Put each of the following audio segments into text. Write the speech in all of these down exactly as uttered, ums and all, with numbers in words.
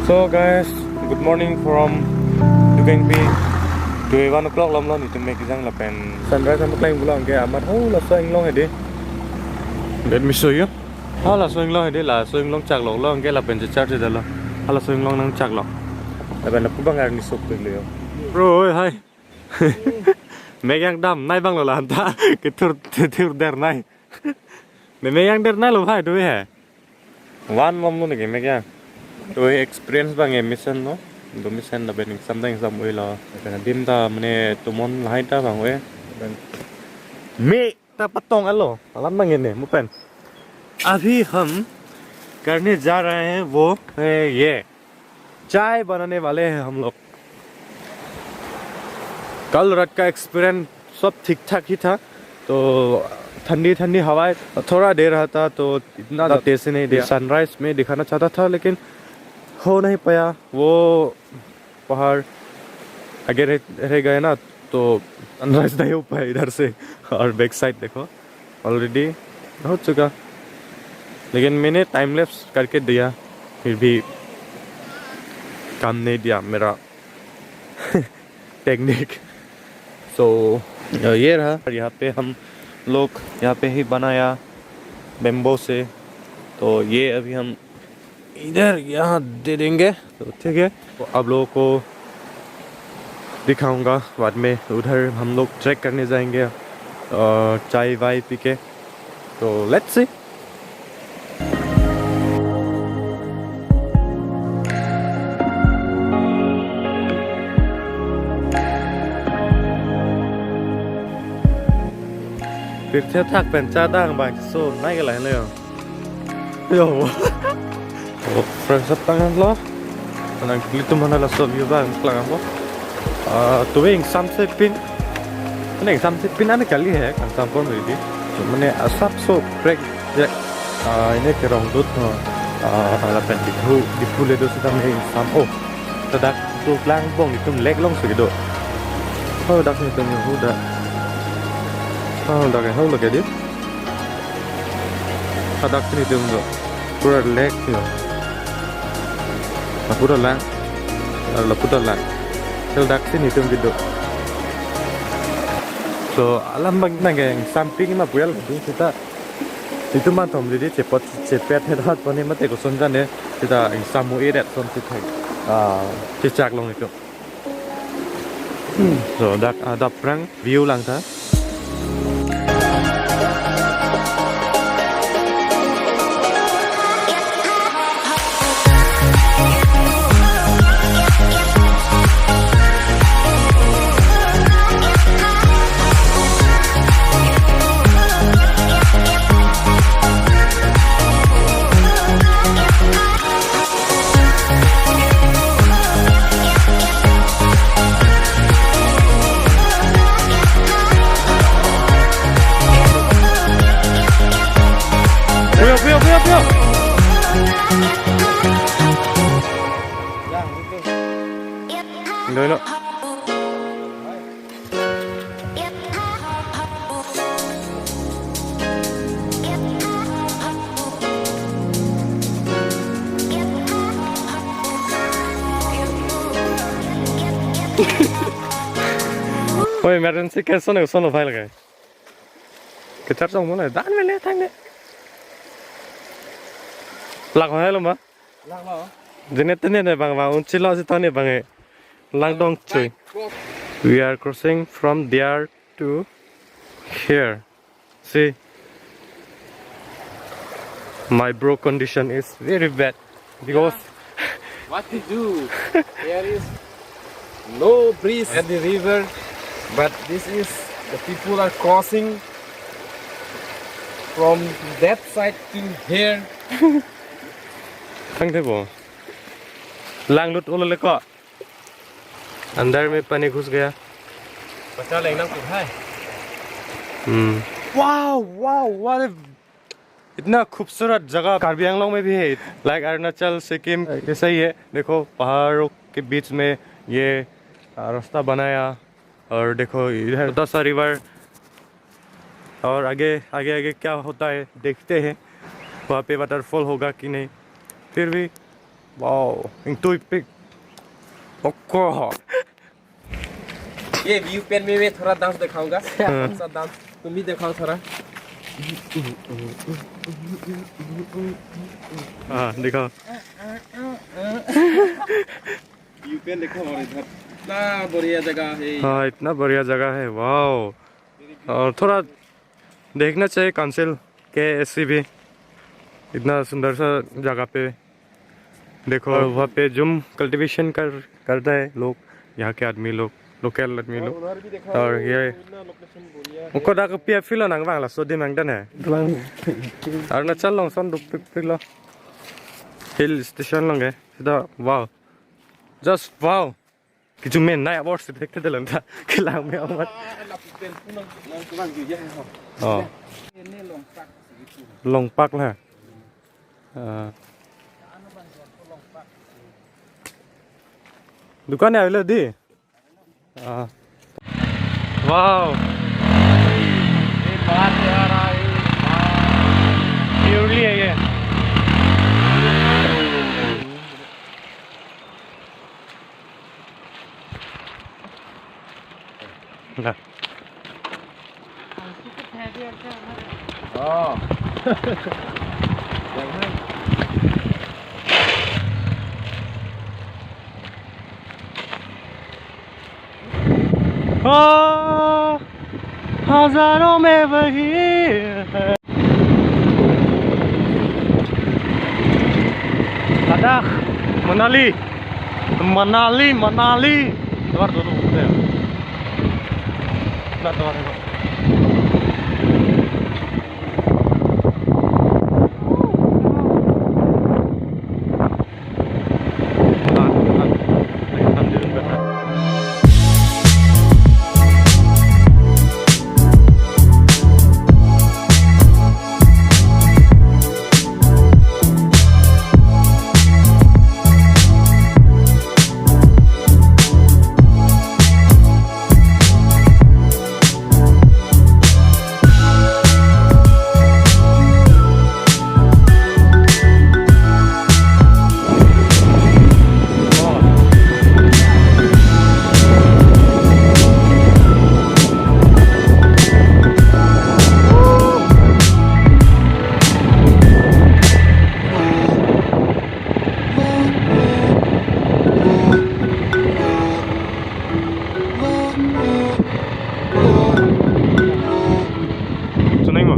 So guys, good morning from Dugengpi. Today one o'clock lom lo, netum mek kejang lapen sunrise amat klang pulo, anke amat ho laso inglong hedi. Let me show you. Ha laso inglong hedi, laso inglong chak lok lo, anke lapen chechar chedalo. Ha laso inglong nangchak lok. Lapen lapu bang arni sopik lo yo. Bro, oi, hi. Mek yang dam nai bang lo la anta. Kethur kethur der nai. Ne mek yang der nai lo bhai, do hai. One lom lo ne ke mek yang. Do experience bang e mesen lo. Do mesen lapen something sam oi lo. Lapen adim ta mane tomon lahai ta bang oi. Lapen me ta patong alo. Alam bang ne mupen. अभी हम करने जा रहे हैं वो है ये, चाय बनाने वाले हैं हम लोग। कल रात का एक्सपीरियंस सब ठीक ठाक ही था, तो ठंडी ठंडी हवाएं थोड़ा दे रहा था, तो इतना तेज से नहीं दिया। सनराइज में दिखाना चाहता था, लेकिन हो नहीं पाया। वो पहाड़ आगे रह, रह गए ना, तो सनराइज नहीं हो पाया इधर से। और बैक साइड देखो, ऑलरेडी हो चुका, लेकिन मैंने टाइम लैप्स करके दिया, फिर भी काम नहीं दिया मेरा टेक्निक। सो ये रहा, और यहाँ पे हम लोग यहाँ पे ही बनाया बेम्बो से। तो ये अभी हम इधर यहाँ दे देंगे, तो ठीक है। तो आप लोगों को दिखाऊंगा बाद में, उधर हम लोग ट्रैक करने जाएंगे और चाय वाय पी के। तो let's see. Pirthe thak pen chadang bang so nai ke lain le yo. Yo. Oh, fresh up tangan lo. Nangkelitum mana laso view bang klang mo. Ah, tuwe ingsamse pin. Mane ingsamse pin ane kali hai, kangsam pon ready. Mane asap so crack jack. Ah, ini kerong dut no. Ah, lapen Diphu, Diphu le do sita mane ingsam. Oh, ladak tu klang bong itum lek long sugi do. Oh, dak netum yo, dak. Oh, dak ho lage di. Hadak si netum do. Pura lek yo. Lapu ta lang. Ah, lapu ta lang. Tel dak si netum kedo. So, alam bang nang ke samping ma puyal kedo sita. Itum man thom didi chepot chepet het hat pon ne mate koson jane sita ingsamu iret son sita. Ah, chechak long itum. Hmm, so dak adap prang view lang ta. Puyo, puyo, puyo, puyo. Indo, indo. Oi, emergency case sono, sono file kai. Kechar chong mo le, dan mele thang ne. Lak ho lo ma? Lak lo. Jene tene ne bang bang un chilo si tone bang e. Langdong chui. We are crossing from there to here. See, my bro condition is very bad because what to do? There is no bridge at the river, but this is the people are crossing from that side to here. Thang thebo. Langlut olo le ko. अंदर में पानी घुस गया। बच्चा लेना कुछ है? Hmm. Wow, wow, what a इतना खूबसूरत जगह कार्बी आंगलोंग में भी है। Like अरुणाचल, सिक्किम जैसा ही है। देखो पहाड़ों के बीच में ये, आ, रास्ता बनाया और देखो इधर छोटा सा रिवर और आगे आगे आगे क्या होता है देखते हैं, वहाँ पे वाटरफॉल होगा कि नहीं। फिर भी Wow, ingtuipik. Oko. ये व्यू पॉइंट में मैं थोड़ा डांस दिखाऊंगा। हाँ। कौन सा डांस? तुम भी दिखाओ थोड़ा। हाँ, दिखाओ। व्यू पॉइंट देखो और इधर इतना बढ़िया जगह है। हाँ, इतना बढ़िया जगह है, वाओ। और थोड़ा देखना चाहिए काउंसिल, केएससी भी इतना सुंदर सा जगह पे। देखो, और वहाँ पे जूम कल्टीवेशन कर, करता है लोग, यहाँ के आदमी लोग, लोकल आदमी लोग। और उधर भी देखा और ये इतना लोकेशन बढ़िया है। उनको डाक पिया फिलो नंगवांग ला, सोदी मांगदन है। अरुणाचल लोग सोन दुख पिक पिक लो। हिल स्टेशन लोग है, सीधा वाओ। Just wow. কিছু মেন নাই, আবার সে দেখতে দিলাম তা। খেলাম আমার। Oh. Longpak na. Ah. दुकान है, ले दी। Ah. Wow. ये बात यार आई। प्योरली है ये। ला। Oh. Oh, हजारों में वही है। Ladakh, Manali, Manali, Manali. Dua dulu, udah. Udah, dua dulu. Tunai mo.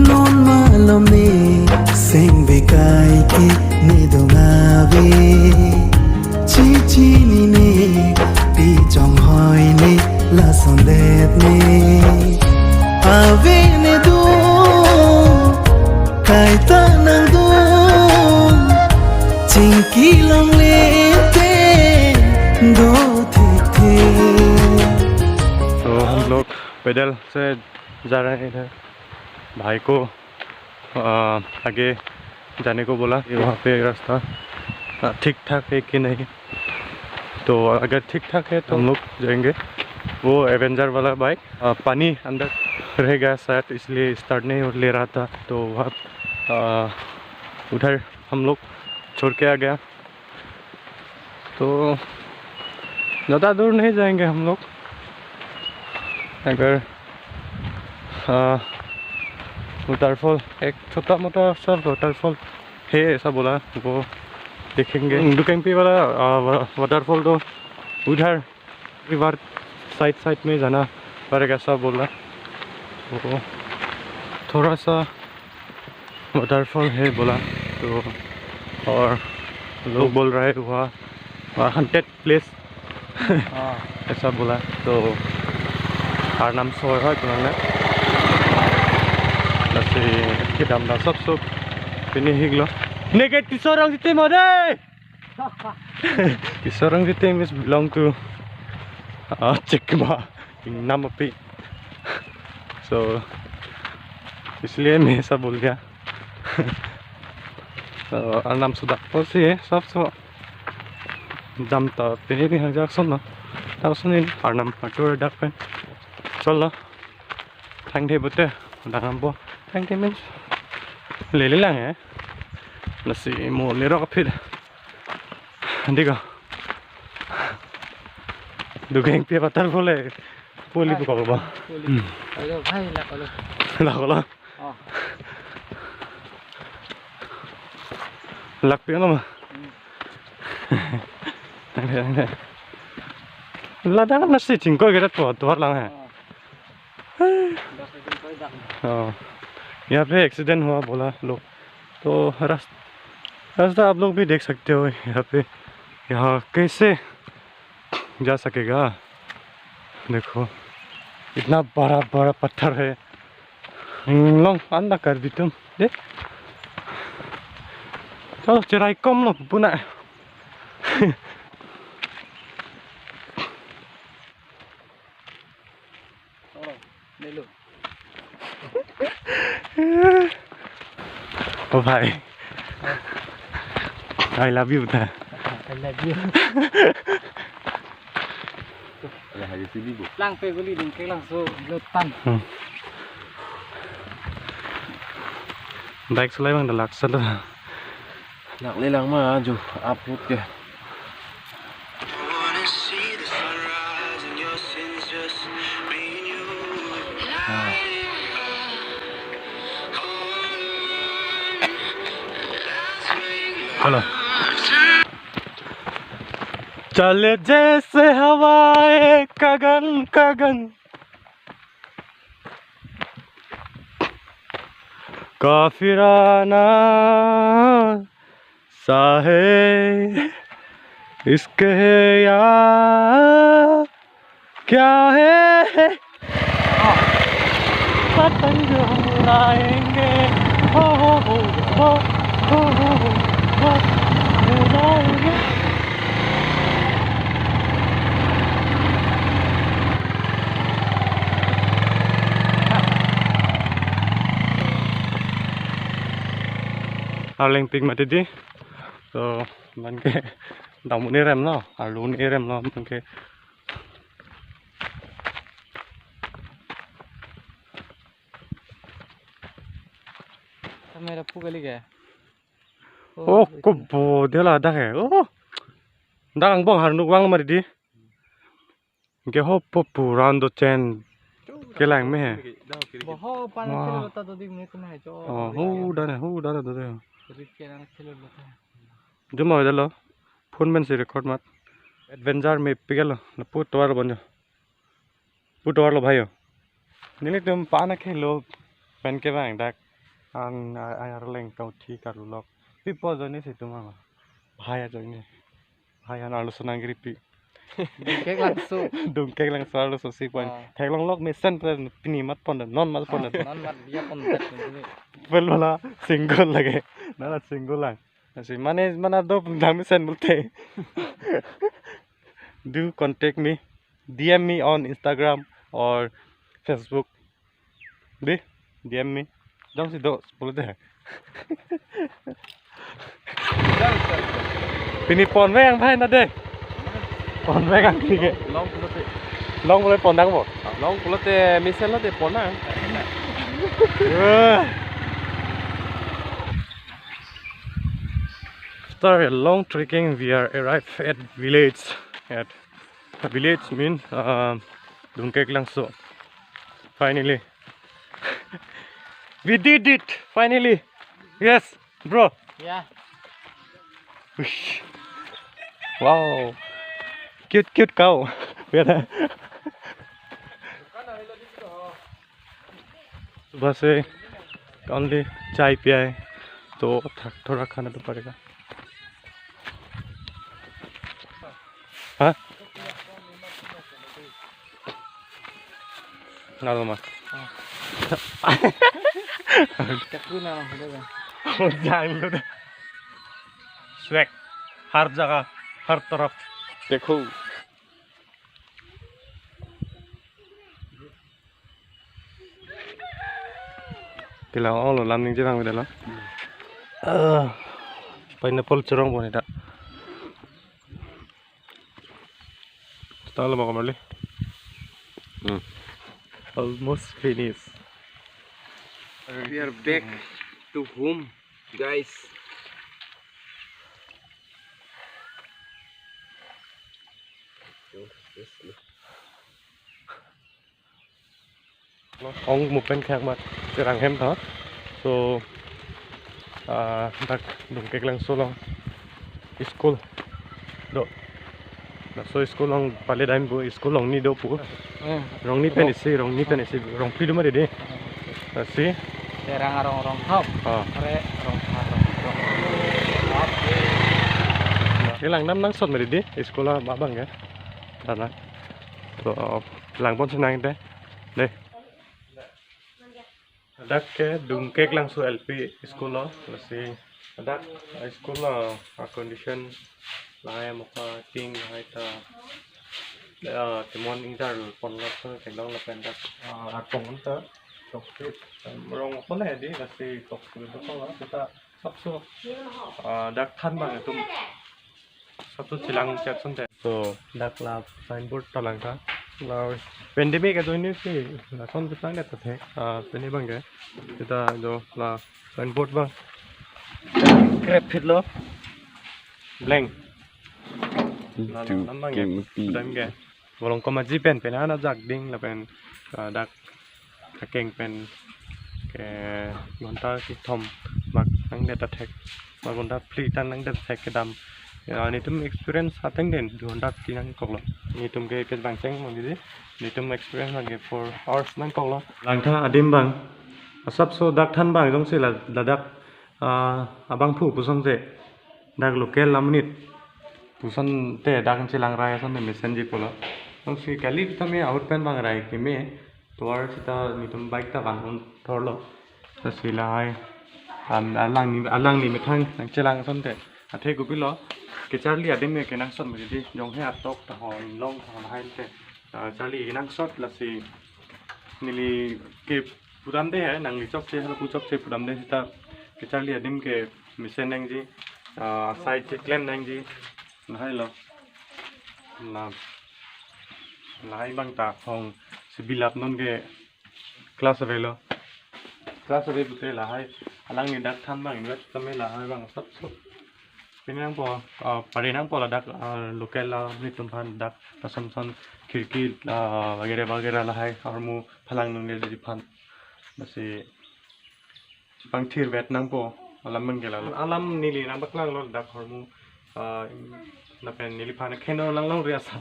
Non malom ne seng bekai ke ne dong ave. Chichi ni ne pi chonghoi ne lason det ne. Ave ne do kaita nang do. Chingki longle te do thik thik. तो हम लोग पैदल से जा रहे हैं इधर। भाई को, अ, आगे जाने को बोला कि वहाँ पे रास्ता, अ, ठीक ठाक है कि नहीं। तो अगर ठीक ठाक है तो हम लोग जाएंगे। वो एवेंजर वाला बाइक, अ, पानी अंदर रह गया शायद, इसलिए स्टार्ट नहीं हो, ले रहा था, तो वहाँ, अ, उधर हम लोग छोड़ के आ गया। तो ज़्यादा दूर नहीं जाएंगे हम लोग। अगर, अ, वाटरफॉल, एक छोटा मोटा सा वाटरफॉल है ऐसा बोला, वो देखेंगे। दुकंगपी वाला, अ, वा-, वाटरफॉल तो उधर रिवर साइड साइड में जाना पड़ेगा ऐसा बोला। तो थोड़ा सा वाटरफॉल है बोला, तो और लोग बोल रहा है वहाँ, वहाँ हॉन्टेड प्लेस। हाँ। ऐसा बोला। तो Arnam soi hai kunang na. Lasi kedam da sop sop. Pini hik lo. Neke Tisarang Sitimo dei. Tisarang Sitimo is belong to, uh, Chikma. Ingnam api. So इसलिए मैं ऐसा बोल दिया। तो Arnam sudak po si, eh, sop sop. Jam ta pini ni hang jak son na. Tak son in Arnam atur dak pen. Cholo. Thangthe pute, dang ampo. Thangthe means lele lang, eh. Lasi mo lerok aphi. Diko. Dugang pia patar bole. Poli bukol ba. Poli. Hmm. Alo, bhai, lak alo. Lak alo. Oh. Lak pia nama. Hmm. Thangthe, thangthe. Ladak nasi chingkoi kita tuar, tuar lang, eh. Oh. दस दिन कोई दाग नहीं। हाँ, यहाँ पे एक्सीडेंट हुआ बोला लोग। तो रास-, रास्ता आप लोग भी देख सकते हो यहाँ पे, यहाँ कैसे जा सकेगा। देखो, इतना बड़ा बड़ा पत्थर है। Long anda कर भी तुम दे। चलो, चढ़ाई कम लो पुना। Olo, nelo. Oh bhai, I love you ta. I love you. Ala hayo sini bu. Lang pe guli ding ke lang so lutan. Hmm. Bike sulai bang dalak sa lo. Lak le lang ma jo upload ke. Hello. चले जैसे हवाएं गगन गगन, काफिराना सा है, इश्क है या क्या है? पतंग हम उड़ाएंगे, हो, हो, हो, उड़ाएंगे। Arleng pik mati di. So, man ke dam un-e rem lo, arlo un-e rem lo, man ke. Kamera pu kali ke? Oh, oh, ko bo de la dak he. Oh. Dak angbong arnuk vang mati di. Ke ho po puran do chen kelang me he. Bo ho pan. Wah. Khelo ta do di me tum hai cho. Oh, ho dan he, ho dan do de. Rit kelang khelo lo ta. Juma da lo. Phone men si record mat. Adventure me pigel lo. Na pu tovar bon jo. Pu tovar lo bhai yo. Nelitum pan akhelo pen kevang dak. An a-, ayar leng kau thi karulok. Pi po joine si tum ama. Bhai ajoine. Bhai an arloso nang gripi. Dungkek langso. Dungkek langso arloso si pon. Ah. Theklong lok mesen pre pini mat pon, non mat pon. Ah, non mat dia pon. Pel wala single lage. Nala single lang. Lasi mane mana do pundang mesen bulte. Do contact me. D M me on Instagram or Facebook. Di, D M me. Jongsi do, sepuluh deh. Pini pon vek ang bhai na dei. Pon vek ang kike. Long pulote. Long pulote pon nangpo. Long pulote mesen lote pon nang. After a long trekking, we are arrived at village. At village mean, um, Dungkeklangso. Finally, we did it. Finally, yes, bro. Yeah. Uish. Wow. Cute, cute cow. Where? सुबह से only चाय पिया है, तो थक थोड़ा खाना तो पड़ेगा। हाँ? Nalo ma. Kaku na lang, sudah kan? Jang lo deh. Swag. हर जगह, हर तरफ. देखो. Kila olo lam ningje bang beda lo. Ah, pineapple chorong boni ta. Talo ma kamali. Hmm. Almost finished. We are back to home, guys. Ong mupen khak mat cherang hem tha. So, ah, dak Dungkeklangso along school do. Laso school along pale dam pu, school along ni do pu. Rongni pen isi, rongni pen isi, rongphli do ma dei. Lasi. Cherang arong rong thap. Ah. Are rong thap rong rong. Kelang dam nangsot ma dei, school abang ke. Tana. So, lang pon sinang te. Dei. Dak ke Dungkeklangso L P school lo, lasi dak school lo, a condition lahai amoka ting lahai ta, ah, temon ingdar pon lo so kelong lapen dak, ah, arpong ta tok rong pon lahai dei, lasi tok lo kita sapso, ah, dak than bang atum. Satu chelang chat asonte. So, dak la signboard ta lang tha. La pandemic ajoine si lason cheplang det ta thek. Ah, pini bang ke. Kita jo la signboard bang. Krep phit lo. Blank. La, la, lam bang ke. Dam ke. Bolong komaji pen pen ana jak ding lapen, ah, dak akeng pen ke ghonta kethom bak nangdet ta thek, bak ghonta phli tang nangdet thek kedam. Ya, netum experience ateng den du ghonta phli nangkok lo. Netum ke ke bang cheng mong dei. Netum experience bang ke four hours nangkok lo. Lang tha adim bang. Asapso dak than bang jongsi la, ladak, ah, abangphu puson se. Dak local amonit puson te dak chelang rai ason te mesenji pulo. Jongsi kali tame ahut pen bang rai keme. Tovar sita netum bike ta van un thorlo. Lasi lahai, am, alangli, alangli methang nangchelang asonte. Athe kopilo, kecharli adim ke kenangsot ma dei, jong he atok ta ho, inglong ta ho lahai te. Ah, charli kenangsot lasi neli ke pudam dei hai, nangli chokche, hala pu chokche pudam dei sita kecharli adim ke mesen nangji, ah, asai cheklem nangji, lahai lo. La, lahai bang ta hong si bilap non ke class avelo. Class ave pute lahai alangli dak than bang invest tame lahai bang sap sap. Pini nangpo, ah, pari nangpo ladak, ah, local, ah, netum aphan dak lason son khirki, ah, bagera bagera lahai ahormu phalang nung le di aphan. Lasi chepangthir vet nangpo alam bang ke la. Alam neli nangpaklang lo dak ahormu, ah, lapen neliphan kheno lang long ri asa.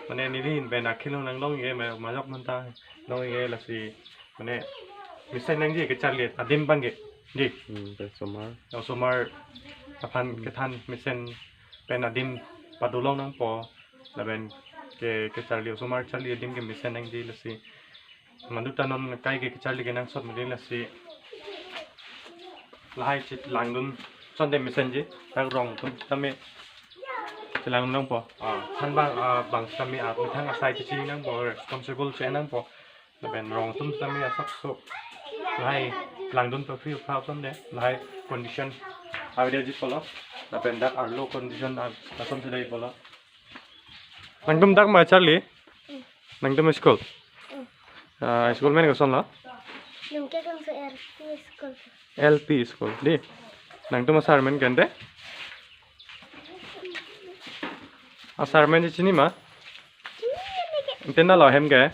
Mane neli hin pen kheno lang long ye ma, majok manta long ye lasi mane mesen nangji kecharli adim bang ke. Dei. Hmm, pen osomar. Osomar aphan kethan mesen pen adim padolong nangpo. Lapen ke, kecharli osomar charli adim ke mesen nangji lasi. Mandu ta non kai ke kecharli kenangsot ma dei lasi. Lahai chelang dun asonte mesenji, dak rong atum tame chelang nangpo. Ah, than bang, ah, bang tame, ah, methang asai chechi nangpo, responsible che nangpo. Lapen rong atum tame asapso. Lahai langdun paphri upha asonte, lahai condition avedetji pulo. Lapen dak arlo condition, ah, asonte dei pulo. Nangtum dak ma charli? Nangtum school? Ah, school men kosonlo? Nungke kangso L P school. L P school, dei. Nangtum asar men ke ante? Asar men chini ma? Ante nalo ahem ke?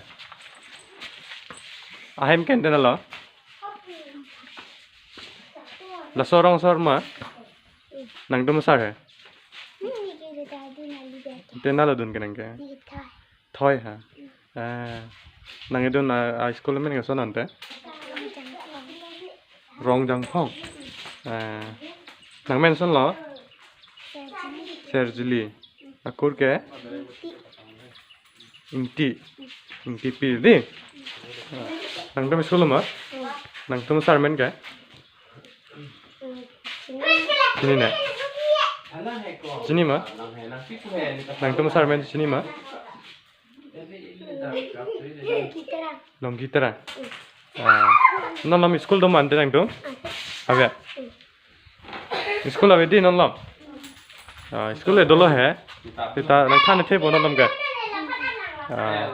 Ahem ke ante nalo? Laso rong asor ma? Nangtum asar he? Ante nalo dun ke nang ke? Thoi ha. Ah, nang idun a, a school men koson ante? Rongjangphong. Ah, nang men kosonlo? Serjili. Akur ke? Ingti. Ingtipi, dei. Ah, nangtum school ma? Nangtum asar men ke? Chini ne? Chini ma? Nangtum asar men chini ma? Longki Terang. Ah, non malom school do ma ante nangtum? Ave. School ave dei non malom. Ah, school le dolo he. Seta nangthan thepo non malom ke. Ah.